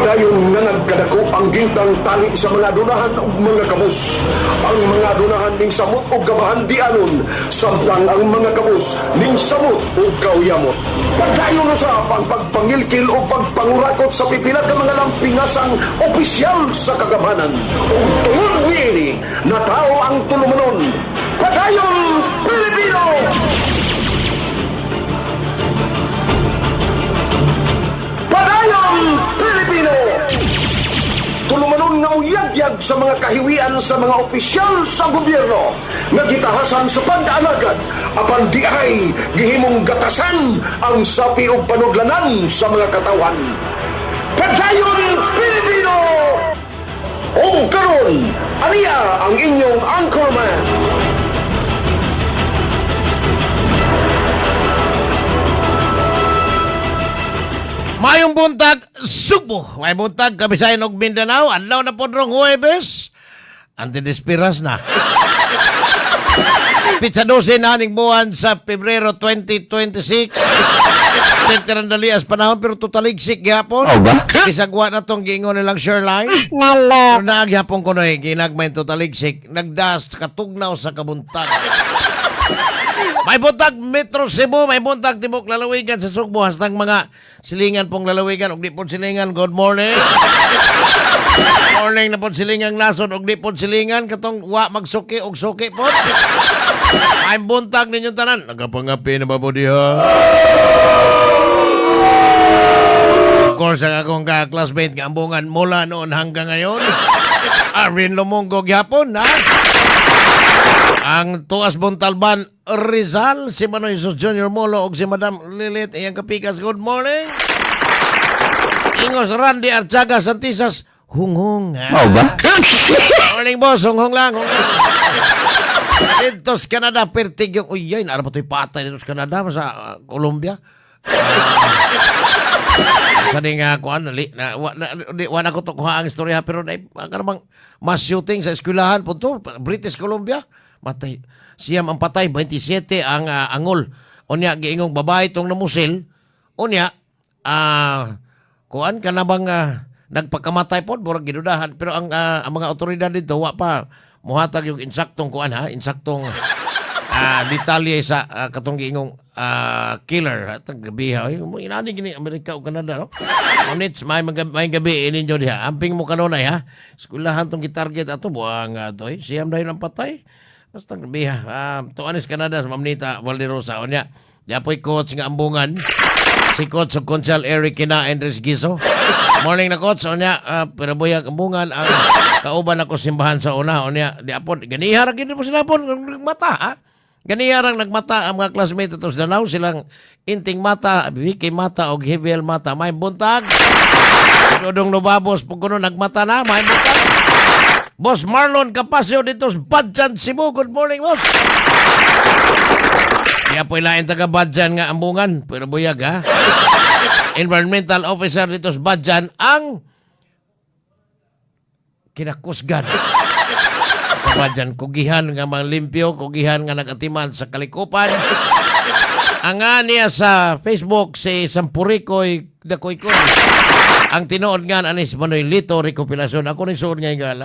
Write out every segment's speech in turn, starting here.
Padayon nga nagkadako ang gintang tali sa mga dunahan ug mga kabus. Ang mga dunahan ning samot og gabahan di anon, samtang ang mga kabus ning samot og kauyamot. Padayon usab ang pagpangilkil o pagpangurakot sa pipila ka mga lampingasang opisyal sa kagamhanan. Ug tungod niini, natao ang tulumanon. Padayon Pilipino! Padayon Pilipino! Tulumanon nga uyagyag sa mga kahiwian sa mga opisyal sa gobyerno nga gitahasan sa pag-alagad apan di ay gihimong gatasan ang sapi ug panudlanan sa mga katawhan. Padayon Pilipino! O karon, aniya ang inyong anchorman. Mayong buntag, Sugbo. May buntag, Kabisayan og Mindanao. Adlaw na po rong Huwebes. Antidispiras na. Pizza 12 na aning buwan sa Pebrero 2026. Tintirandalias panahon pero totaligsik gihapon. Oh, ba? Bisagwa na tong giingon nilang Shoreline. Nalo. Pero naagyapon ko na eh, ginagmay totaligsik. Nagdas katugnaw sa kabuntag. May buntag Metro Cebu, may buntag tibok lalawigan sa Sugbo hastang mga silingan pong lalawigan ug di po silingan. Good morning. Morning na po silingang nasod ug di po silingan katong wa magsuki og suki po. May buntag ninyong tanan. Nagapangapi na ba po diha? Of course, ang akong ka-classmate nga ambungan mula noon hanggang ngayon. Arvin Lumunggo gyapon, ha? Ang Tuas Montalban Rizal, si Manoy Jesus Jr. Molo ug si Madam Lilith iyang kapikas. Good morning. Ingos Randy Archaga Santisas, hunghong. Ha? Mao ba? Morning boss, hunghong lang. Hunghong. Dito sa Canada, pertig yung, uy, yan, ano ba ito'y patay dito sa Canada, sa Colombia? Sa di nga, kuan, li, na, wa, na, di, wa na ko to kuha ang istorya, pero na, ang kanamang mass shooting sa eskwelahan, punto, British Columbia, matay. Siyam ang patay, 27 ang angol. Unya, giingong babae itong namusil. Unya, kuan ka na bang nagpakamatay po, murag gidudahan. Pero ang mga otoridad dito, wa pa muhatag yung insaktong kuan ha, insaktong detalye sa katong giingong killer. At ang gabi ha, ay, inani gini Amerika o Canada, no? Units, may gabi ninyo diha. Amping mo kanunay ha. Eskwelahan tong gitarget ato buang ato eh. Siyam dahil ang patay. Basta ang gabi ha. Tuanis Canada sa Ma'am Nita Valderosa. Unya, diapoy coach nga ambungan. Si Coach o Consel Eric Kina Andres Giso. Morning na Coach. Unya, pero buyag ambungan ang kauban ako simbahan sa una. Unya, di apod. Ganiha ra gid mo sila po mata ha. Ganiha rang nagmata ang mga classmate ato sa Danao silang Inting Mata, Vicky Mata og Hibiel Mata. May buntag. Dodong Nubabos pug kuno nagmata na, may buntag. Boss Marlon Capasio dito sa Badjan, Cebu. Good morning, boss. Kaya po ilain taga Badjan nga ambungan, pero buyag ha. Environmental officer dito sa Badjan ang kinakusgan sa Badjan. Kugihan nga mga limpyo, kugihan nga nagatiman sa kalikupan. Ang nga niya sa Facebook si Sampurikoy Dakoykoy. Ang tinuod nga anis Manoy Lito Recopilacion. Ako ni suod nga gala.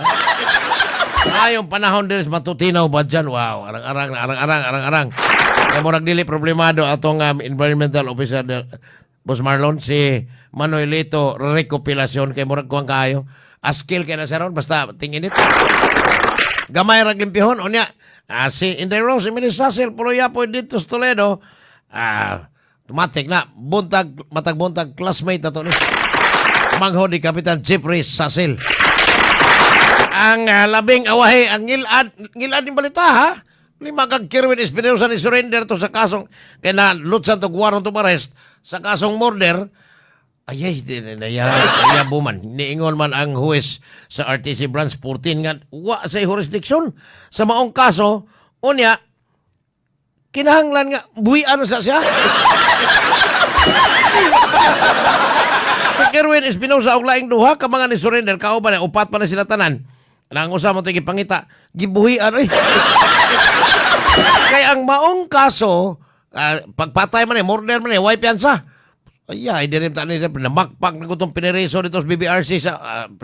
Ayong panahon din matutinaw ba dyan? Wow, arang-arang, arang-arang, arang-arang. Kaya murag dili problemado atong environmental officer Boss Marlon si Manoy Lito Recopilacion kay murag kuang kaayo. Askil kay na sa ron basta tinginit. Gamay ra limpihon unya. Si Inday Rose Emily Sassel pulo yapoy dito sa Toledo. Tumatik na buntag matag buntag classmate ato ni. Mangho ni Kapitan Jeffrey Sassel. Ang labing awahe ang ngilad ngilad ning balita ha. Lima kag Kerwin Espinosa ni surrender to sa kasong kay na lutsan to warrant of arrest sa kasong murder. Ayay, di na naya, naya buman. Niingon man ang huwes sa RTC Branch 14 nga wa sa jurisdiction sa maong kaso. Unya, kinahanglan nga buhian sa siya. Si Kerwin Espinosa og laing duha ka mga ni surrender kauban na upat pa na sila tanan. Nang usa mo to gipangita, gibuhian oy. Kay ang maong kaso, pagpatay man eh, murder man eh, way piyansa. Ay, ay, di rin tani namakpak na gutong pinireso dito sa BBRC sa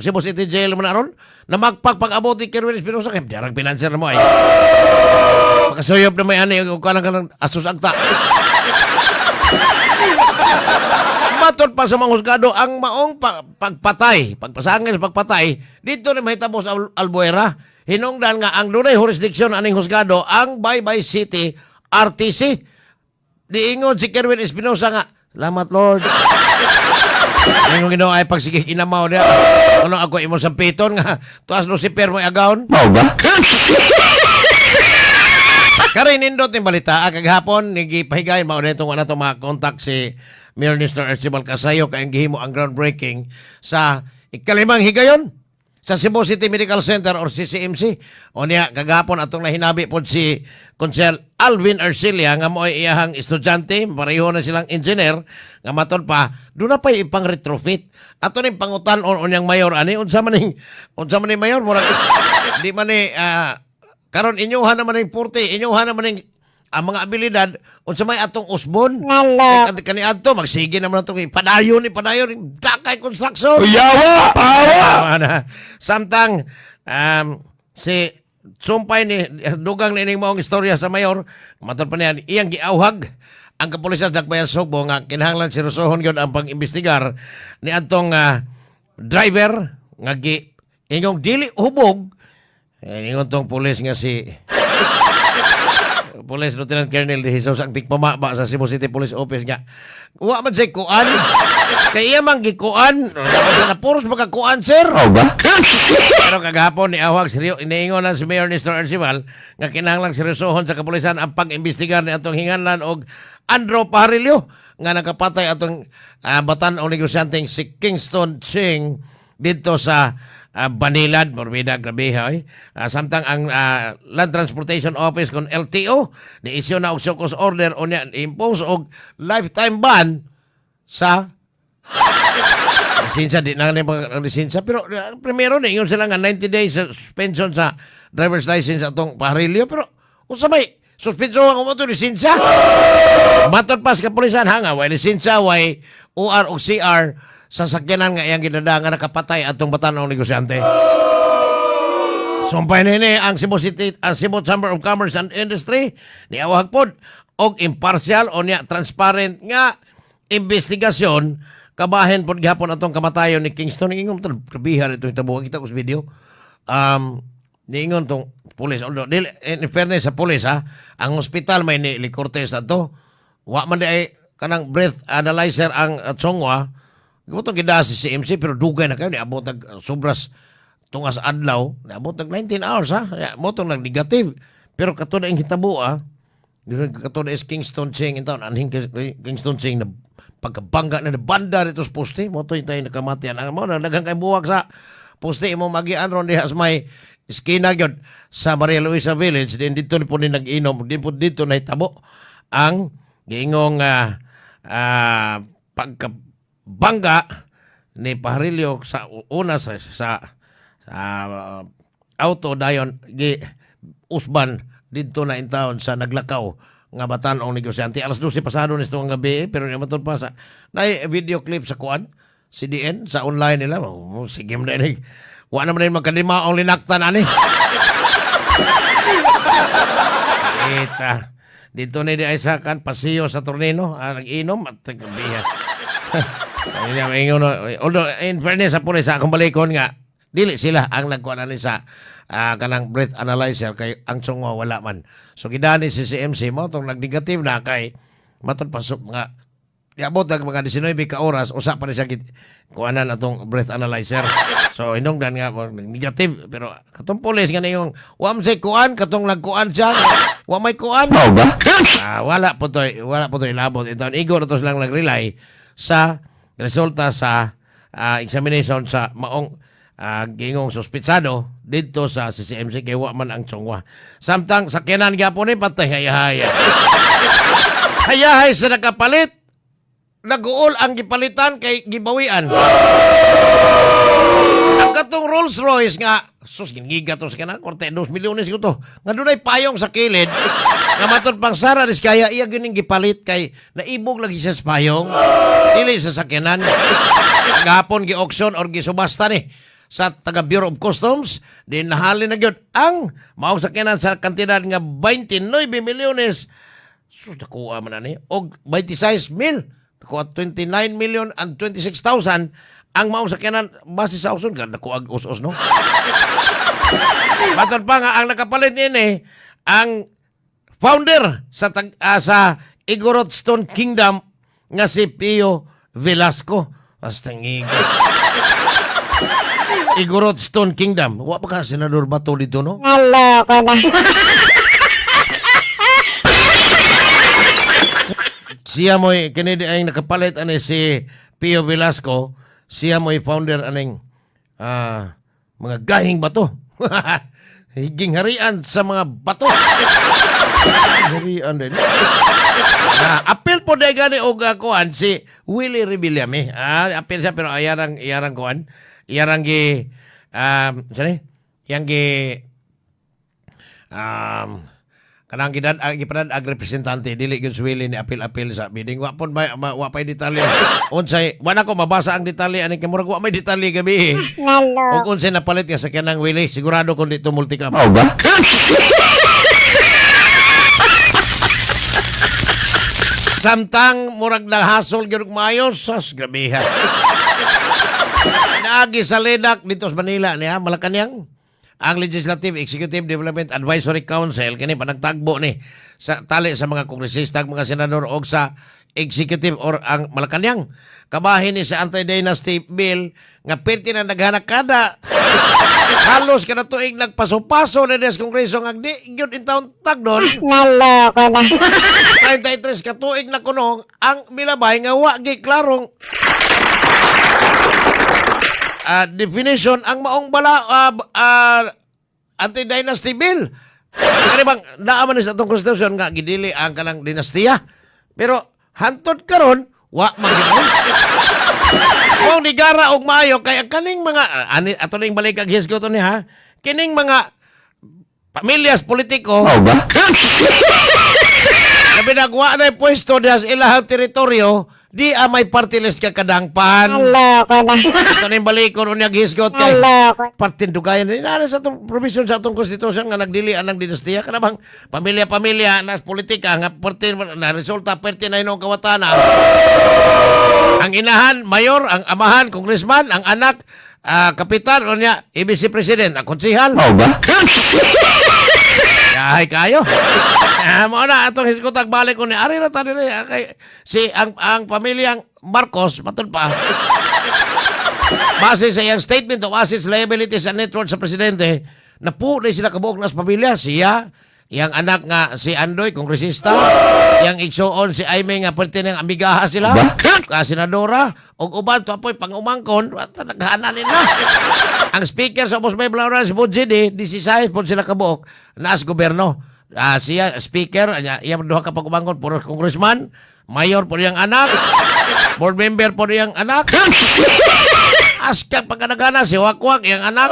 Cebu City Jail man aron. Namakpak pag abot ni Kerwin Espinosa kay dirang pinanser mo ay. Makasuyop na may ani og kanang kanang asus agta. Matod pa sa mga husgado ang maong pagpatay, pagpasangil sa pagpatay, dito na mahitabo sa Albuera. Hinungdan nga ang dunay jurisdiction aning husgado ang Baybay City RTC. Niingon si Kerwin Espinosa nga, "Salamat, Lord." Ingon Ginoo ay pagsige inamaw niya. Ano ako imo sampiton nga tuas Lucifer mo agawon. Mao ba? Karin nindot yung balita, kagahapon, nagipahigay, mao na itong wala itong mga contact si Mayor Nestor Archibald Casayo kay ang gihimo ang groundbreaking sa ikalimang higayon sa Cebu City Medical Center or CCMC. O niya, kagahapon atong nahinabi po si Konsehal Alvin Arcilia nga mo'y iyahang estudyante, pareho na silang engineer, nga maton pa, doon na pa'y ipang retrofit. Ato ning pangutan-on unyang mayor ani, unsa man ning mayor, murag, di man ni, karon inyuha naman ning 40, inyuha naman ning ang mga abilidad unsa may atong usbon. Ngalo. Kay kaniadto magsige naman atong ipadayon ipadayon dakay construction. Yawa! Pawa! Tama na. Samtang si sumpay ni dugang ni ining maong istorya sa mayor, matod pa niya iyang giawhag ang kapulisan sa Dakbayan Sugbo nga kinahanglan seryosohon gyud ang pag-imbestigar ni adtong driver nga gi ingong dili hubog eh, ingon tong pulis nga si Police Lieutenant Colonel De Jesus ang tigpamaba sa Cebu City Police Office nga wa man say kuan kay iya man gikuan na puros makakuan, sir. Mao ba? Pero kagahapon ni awag seryo iniingon na si Mayor Nestor Archival nga kinahanglang seryosohon sa kapulisan ang pag-imbestigar ni atong hinganlan og Andro Pajarillo nga nakapatay atong batan-ong negosyanteng si Kingston Ching dito sa Banilad, Morbida, grabe ha. Eh. Samtang ang Land Transportation Office kon LTO ni issue na og show cause order o niya impose og lifetime ban sa lisensya, di na nga mga lisensya. Pero primero na ingon sila nga 90 days suspension sa driver's license atong Pajarillo. Pero unsa may suspension ang mo lisensya? Matod pa sa kapulisan ha nga way lisensya, way OR o CR sa sakyanan nga iyang ginada nga nakapatay atong batan-ong negosyante. Sumpay nini ang Cebu City, ang Cebu Chamber of Commerce and Industry ni awahag pod og impartial o niya transparent nga investigasyon kabahin pod gihapon atong kamatayon ni Kingston. Ingon to, grabihan ito hitabo, kita ko sa video. Niingon tong pulis, although dili, in fairness sa pulis ha, ang ospital may ni Cortez ato wa man di ay kanang breath analyzer ang Chongwa. Gutong gida si CMC pero dugay na kayo niabot nag sobras tungas adlaw, niabot nag 19 hours ha. Ya, mo tong nag-negative. Pero kato na ang hitabo ah. Kato na is Kingston Ching in town, anhing Kingston Ching na pagkabangga na banda dito sa poste, mo to tayo nakamatian. Ang mo na daghang kay buwak sa poste imo magian ron diha sa may eskina gyud sa Maria Luisa Village din dito ni po ni nag-inom din po dito nahitabo ang giingong pagkabangga ni Pajarillo sa una sa auto, dayon gi usban didto na in town sa naglakaw nga batan-ong negosyante alas 12 pasado ni nga gabi eh, pero ni matod pa sa na video clip sa kuan CDN sa online nila. Oh, sige mo na ini wa naman din magkadimaong linaktan ani. Ita dito ni di ay sa kan Paseo sa Tornino nag-inom at gabi. Ay, niya, maingon, no. Although, in fairness sa pulis, sa akong balikon nga, dili sila ang nagkuha na ni sa kanang breath analyzer kay ang tsungwa wala man. So, gidani si CMC mo, itong nag-negative na kay matod pasok mga niabot ang mga 19 ka oras, usa pa ni siya kuanan atong breath analyzer. So, hinungdan nga, negative. Pero, katong pulis nga na yung, wa man siya kuan, katong nagkuan siya, wa may kuan. Mao ba? Wala po to ilabot. Ito, igo na to silang nag-rely sa resulta sa examination sa maong gingong suspitsado dito sa CCMC kay wa man ang tsongwa. Samtang sakyanan gyapon ni patay hayahay. Hayahay sa nakapalit. Naguol ang gipalitan kay gibawian. Ang katong Rolls Royce nga, sus, gingiga to sa kana, 42 milyones ko to. Nga dunay payong sa kilid, nga matod pang Sara Diskaya, iya gining gipalit kay naibog lagi siya sa payong. Dili sa sakyanan. Gahapon gi-auction or gisubasta ni sa taga Bureau of Customs, di nahalin na gyud ang maong sakyanan sa kantidad nga 29 milyones. Sus, nakuha man na ni. Og 26 mil. Nakuha 29 million and 26,000 ang maong sakyanan base sa auction. Nakuha ang us-us, no? Matod pa nga, ang nakapalit niini, ang founder sa Igorot Stone Kingdom nga si Pio Velasco. Basta ngigo. Igorot Stone Kingdom. Wa pa ka Senador Bato dito, no? Naloko na. Siya mo'y kini di ay nakapalit ani si Pio Velasco, siya mo'y founder aning mga gahing bato. Higing harian sa mga bato. Harian din. Na apil po dahil gani og kuan si Willie Revillame. Apil siya pero ayarang iyarang kuan. Iyarang gi sani? Yang gi kanang gidan ag gipadad ag representante, dili gyud si Willie ni apil-apil sa bidding. Wa pud may wa pay detalye unsay, wa na ko mabasa ang detalye ani kay murag wa may detalye gabi Naloko. Og unsay napalit nga sakyanang Willie, sigurado kun dito multicab. Mao ba? Samtang murag nahasol gyud og maayo, sas grabe ha. Naagi sa LEDAC dito sa Manila niya, Malacañang. Ang Legislative Executive Development Advisory Council kini panagtagbo ni sa tali sa mga kongresista, mga senador og sa executive or ang Malacañang. Kabahin ni sa Anti-Dynasty Bill nga perti na naghanak kada halos kada tuig nagpaso-paso na des kongreso nga di gyud intawon tagdon. Naloko na. 33 ka tuig na kuno ang milabay nga wa gi klarong definition ang maong bala anti-dynasty bill. Kani bang naa man ni sa atong konstitusyon nga gidili ang kanang dinastiya. Pero hantod karon wa man gyud. Kung nigara og maayo kay ang kaning mga ani ato ning balik ang hisgot ni ha. Kining mga pamilyas politiko Mao ba? na binagwa na yung pwesto diha sa ilahang teritoryo, di may party list ka kadangpan. Naloko na. Ito na yung balikon unya gisgot kay Naloko. partindugayan ni na sa atong provision sa atong konstitusyon nga nagdili anang dinastiya kana bang pamilya-pamilya na politika nga parte na resulta perti na inong kawatana. Ang inahan mayor, ang amahan congressman, ang anak kapitan unya ABC president, ang konsehal. Mao ba? Yahay kayo. Mao na atong hisgutag balik ko ni ari ra ta diri kay si ang pamilyang Marcos matud pa. Base sa iyang statement of assets, liabilities and net worth sa presidente, napu na sila kabuok na sa pamilya. Siya, iyang anak nga si Andoy, kongresista, iyang igsuon si Aimee nga pwerte ng amigaha sila, ka senadora, ug uban to apoy pangumangkon, at naghana nila. Ang speaker sa Opos May Blauran, si Budji, di, 16 po sila kabuok, naas gobyerno. Siya, speaker, anya, iyang duha ka pag-umangkon, puro congressman, mayor po iyang anak, board member po iyang anak, askang pagkanagana, si Wakwak, iyang anak.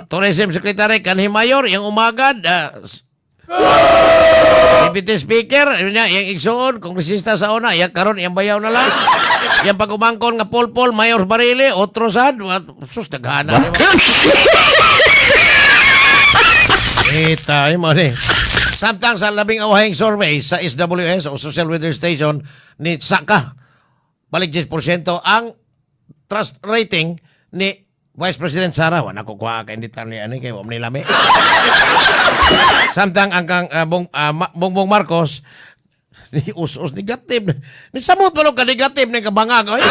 Tourism Secretary, kanhi mayor, iyang umagad, Deputy Speaker, yun niya, iyang igsuon, kongresista sa una, iyang karon, iyang bayaw na lang. Iyang pag-umangkon nga Paul Paul, Mayor Barile, otro sad, sus, naghana. Di ba? Kita, mo ni. Samtang sa labing awahing survey sa SWS o Social Weather Station ni Saka, balik 10% ang trust rating ni Vice President Sara. Wala ko kuha kay detalye ani kay wa man ni lami. Samtang ang kang Bongbong Marcos ni us-us negative. Ni samot ba ka negative ni kabangag oy.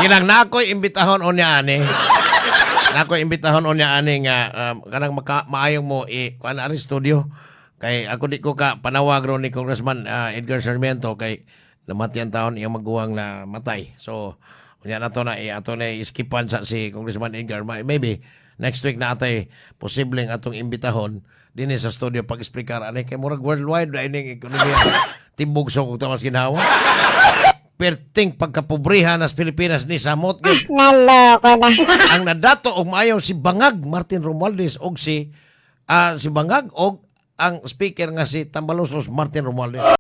Kinang na ako'y imbitahon unya ani. Na ako'y imbitahon unya ani nga kanang maka, maayong mo i kuan ari studio kay ako di ko ka panawag ron ni Congressman Edgar Sarmiento kay namati ang taon iyang maguwang na matay. So unya na to na i ato na iskipan sa si Congressman Edgar. Maybe next week na atay posibleng atong imbitahon dinhi sa studio pag-explicar ani kay murag worldwide na ining ekonomiya tibog so kung tamas ginhawa. Perting pagkapobrihan nas Pilipinas ni samot gyud. Naloko na. Ang nadato og maayo si Bangag Martin Romualdez og si Bangag og ang speaker nga si Tambaloslos Martin Romualdez.